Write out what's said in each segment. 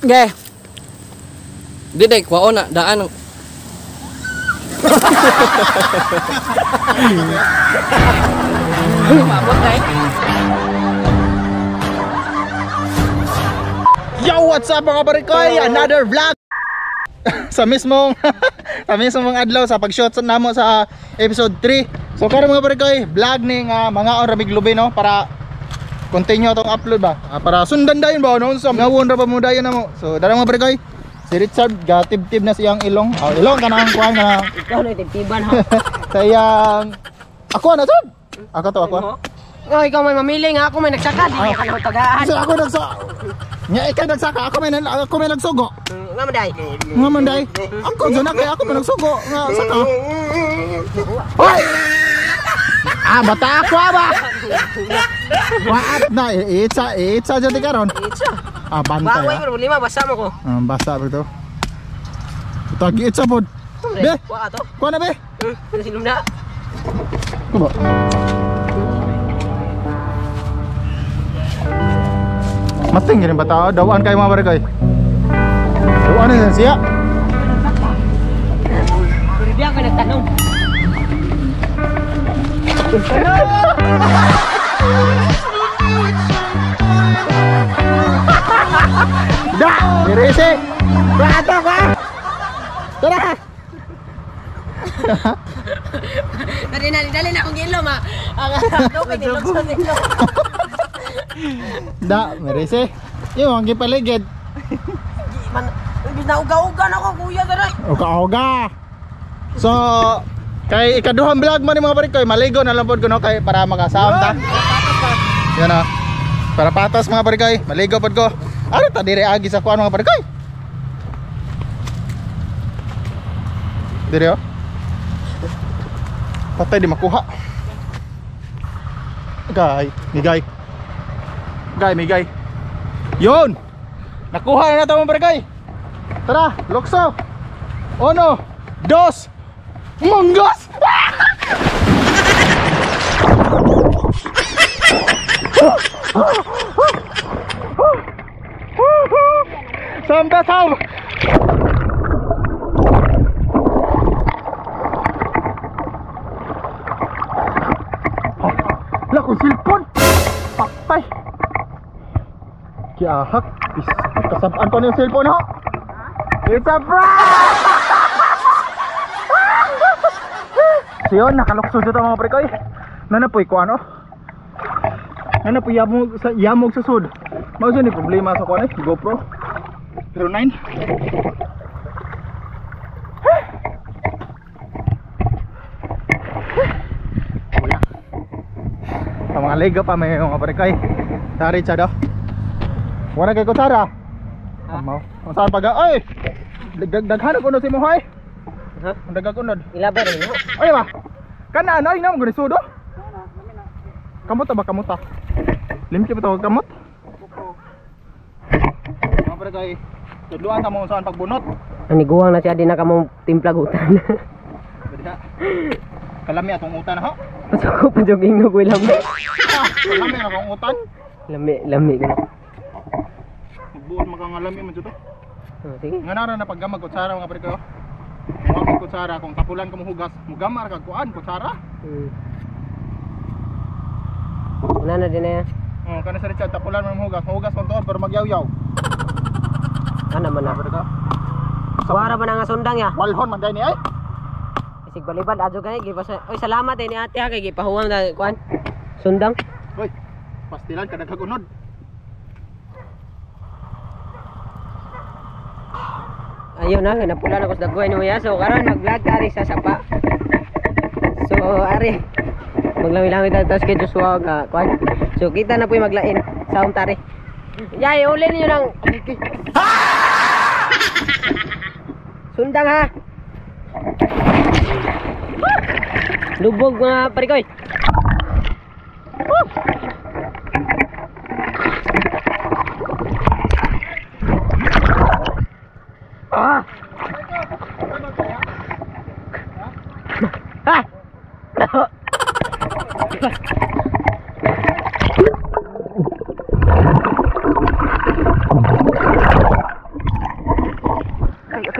Ge. Di day kuwaon na daan. Maabot na eh. Yo, what's up mga barikoy? Another vlog sa mismong sa mismong adlaw sa pag-shoot sa namo sa episode 3. So karon mga barikoy, vlog ni nga mga on ramig lubi no para continue atong upload ba? Para sundan dayon ba no? So ngawon ra pa mo dayon namo. So dara mga barikoy, si Richard gatibtib na siyang ilong. Oh, ilong kanang kuan kana. Ikaw na tibtiban ha. Sa iyang ako na sir. Ako to ako. Oh, ikaw may mamili nga ako may nagsaka di ka na tagaan. Sir, ako nagsa. Nya ikaw nagsaka, ako may nagsugo. Nga man day. Nga man day. Ako dyan na kaya ako may nagsugo nga saka. Hoy! Ah, bata ako ba? Waat na itsa itsa dyan di karon. Itsa. Ah, bantay. Baway problema basa mo ko. Ah, basa ba ito? Tagi itsa pod. Be. Wa ato. Kuha na be. Silom na. Kuba. Mating rin ba tao? Dawaan kayo mga barikay. Dawaan na siya. Pero di ako nagtanong. Da! Direse! Bato ka! Tara! Dali na, dali na akong ilom ha. Ang tubig ilog sa ilom. Da, merese. Yung ang gipaligid. Man, ibig na uga-uga na ako kuya dara. Uga-uga. So, kay ikaduhang vlog man ni mga barikoy, maligo na lang pod ko no kay para makasahom ta. Yan na. Para patas mga barikoy, maligo pod ko. Ano ta dire agi sa kuan mga barikoy? Dire oh. Patay di makuha. Gay, migay. Gay, migay. Yun! Nakuha na nato mga barikoy. Tara, lokso. Uno, dos, munggos! Sam ta sam. Lah kung silpon. Patay. Kiahak. Kasabaan ko na yung cellphone ho. It's a prank! So yun, nakalukso dito mga prekoy. Nanapoy ko ano? Nanapoy yamog sa yamog sa sud. Mao ni problema sa kuan eh, GoPro 09. Wala. Sa mga ligo pa may mga prekoy. Tari siya daw. Wala kay kutsara. Amaw. Ang saan pag ay. Daghan ko no si Mohay. Ha? Ang dagag unod. Ilabay rin ho. Ay ba? Kana ano ay na mo sudo? Kamot ba kamuta? Limpyo ba to kamot? Mga pre kay tudluan ta mo saan pagbunot. Ani guwang na siya di na kamo timplag utan. Pwede. Kalami atong utan ho. Pasok ko pa jogging no kuy lami. Kalami na akong utan. Lami, lami ko. Magbuot makangalami man jud to. Oh, sige. Nga nara na paggamag kutsara mga pre kayo. Mga kutsara kung tapulan ka mo hugas, mugamar kag kuan kutsara. Una na din na yan. Oh, kana sa Richard tapulan mo hugas, mahugas kon tuon pero magyawyaw. Ana man na. Pre ka. Wara ba na nga sundang ya? Walhon man day ni ay. Isig balibad adyo gani gipa. Oy salamat eh ni ate ha kay gipahuwam na kuan. Sundang. Hoy, pastilan ka daghag unod. Ayun na, napula na ko sa dagway no ya. So karon mag-vlog ari sa sapa. So ari maglami-lami ta tas kay Joshua nga kuan. So kita na po yung maglain sa tari. Yay, uli niyo ng sundang ha. Lubog mga parikoy. Ah! Ah!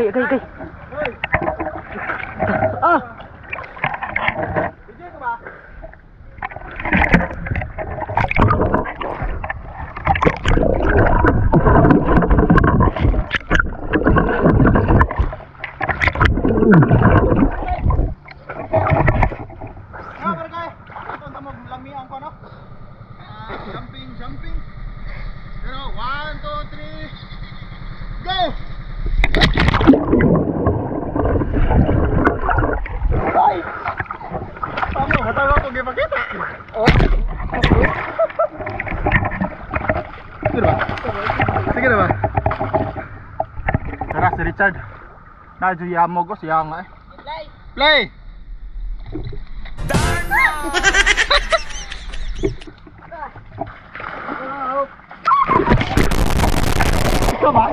Agay, agay, agay. Ah! Video ka ba? Ah, barkay. Ito ang tamog lami ang ko no. Ah, jumping, jumping. Pero 1 2 3 go. Ay! Tama, matawa ko gipakita. Oh. Sige na ba? Sige na ba? Tara si Richard. Nadyo yamog ko siya nga eh. Play! Play! Ikaw ba?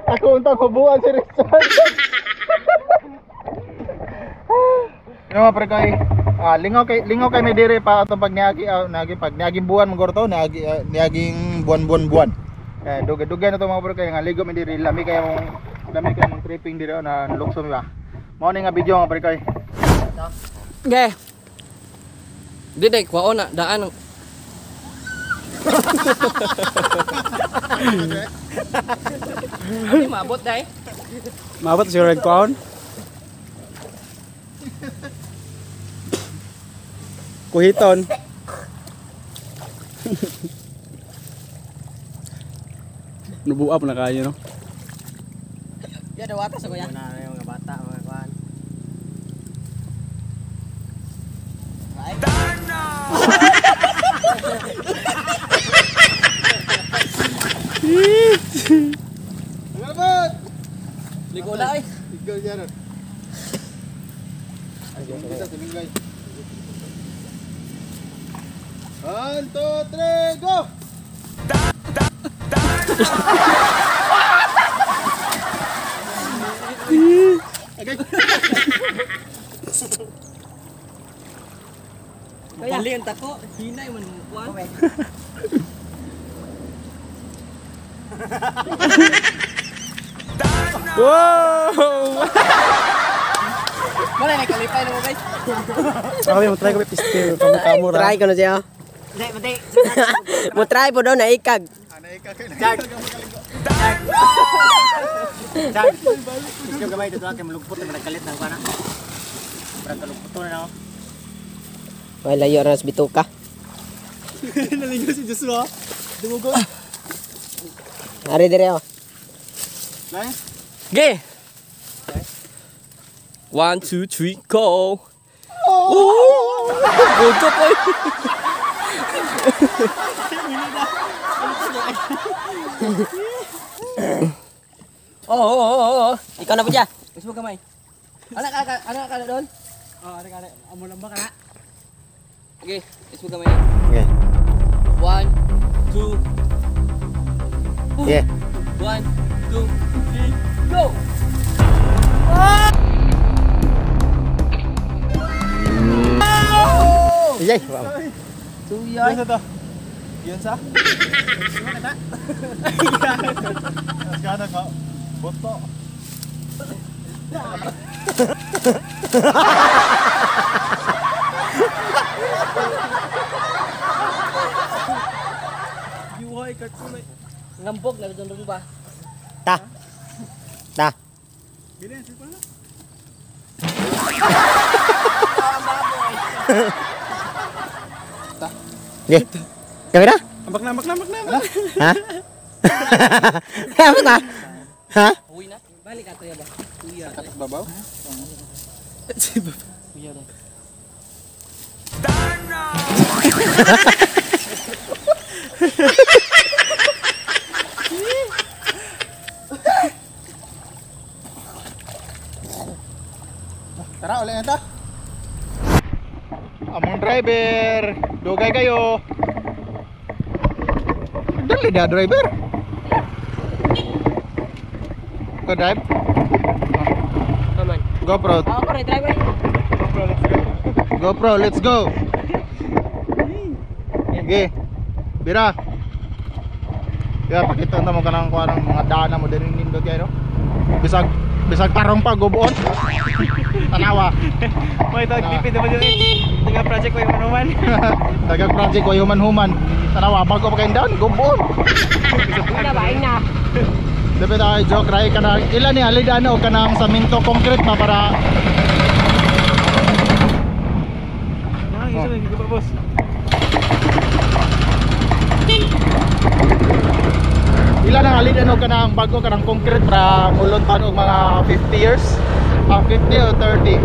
Ako untang hubuan si Richard. Yung mga pre kay lingaw kay may dire pa atong pag niagi niagi pag niaging buwan magor to niagi niaging buwan buwan. Eh dugay-dugay na to mga pre kay nga ligo may dire lami kay mong tripping dire na lukso mi ba. Mao ni nga video mga pre kay. Ge. Di day kwaon na daan ang Di maabot day. Maabot siguro ang kwaon. Kuhiton. Nubuap na kayo no. Ya, dawata sa kuya. Una na yung mga bata, mga kuan. Salamat. Ligo na ay. Ikaw diyan. Kita siningay. 1 2 3 go. Agay. Bali ang tako, hinay man mo kuan. Wow! Wala na kalipay na mo guys. Ako mo try ko piste kamo kamo ra. Try ko na siya. Mo try po daw na ikag. Anay ka kay. Char. Ikaw gamay dito kay malugpot na nagkalit na kana. Parang kalugpot na ako. Ay, layo ra sa bituka. Nalingaw si Joshua. Dumugo. Ari dire oh. Lai. Ge. 1 2 3 go. Oh! Bojo ko. Oh. Ikaw na po siya. Gusto mo gamay. Anak ka anak ka doon. Oh, ari ka amo lang ba kana? Okay, gusto mo gamay. Okay. 1 2 Yeah. 1 2 3 go. Yay. Wow. Suya. Yan sa to. Yan sa? Gana ka. Boto. Yuhay katsulay. Ngambog na doon ba? Ta. Ta. Bilin si pa. Ge. Kamera? Ambak na, ambak na, ambak na. ambak na. Ha? Apa ta? Ha? Uwi na. Balik ato ya ba? Uwi ato. Babaw. Uwi ato. Tara, ulit na ta. Among driver, dugay kayo. Dali da driver. Go drive. Aman. GoPro. Ako rin driver. GoPro, let's go. Okay. Bira. Kaya pakita na mo kanang kuha ng mga dana mo din nindot kayo no. Bisag bisag tarong pa gubuon. Tanawa. May tawag DPWH. Taga project ko yung manuman. Dagang project ko human-human. Tanawa bago pa kayong daan, gubuon. Ina ba ina. Dapat ay joke ray kana ilan ni alid ano kanang saminto concrete pa para Nah, isa lagi ko boss. ilan ang alid ano kanang bago kanang concrete para mulot pa og mga 50 years. Ah, 50 o 30.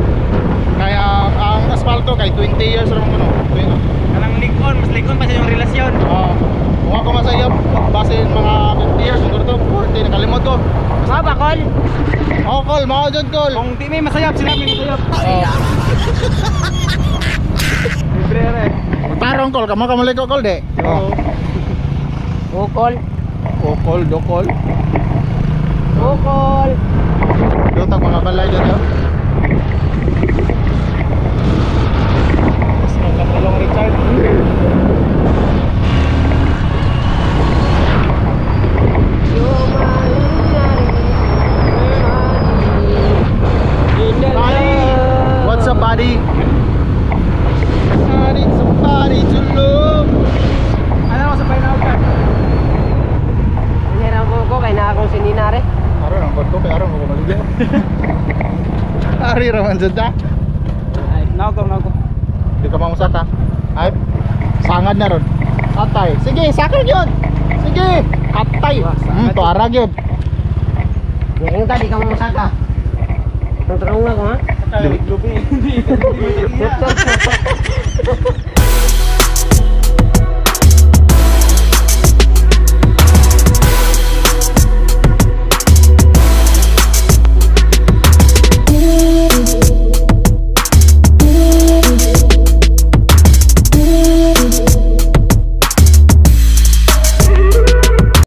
Kaya ang asfalto kay 20 years ra man kuno. 20. Kanang likon, mas likon pa sa yung relasyon. Ah, kung ako man sa iyo, base mga 50 years, siguro to 40, nakalimot ko. Mga bakol. Oh, call, mga dyan, call. Kung di may masayap, sila may masayap. Oh, Libre re. tarong call, kamo kamali ko call de. Oh, Ukol. oh call, do call. Ukol. Dutag mga balay dyan yo. Mas magkatulong Richard. What's up, buddy? I need somebody to love. Ano ako sa final cut? Hiniram ko kay na akong sininare. Aron ang ko kay aron ko maligo. Ari ra man jud ta. Ay, nago, nago. Di ka mamusaka. Ay, sangad na ron. Atay. Sige, sakit yun. Sige, atay. Tuara yun. Ngayon ka di ka mamusaka. Ang tarong na ko ha. Saka, lubi. Hindi, hindi.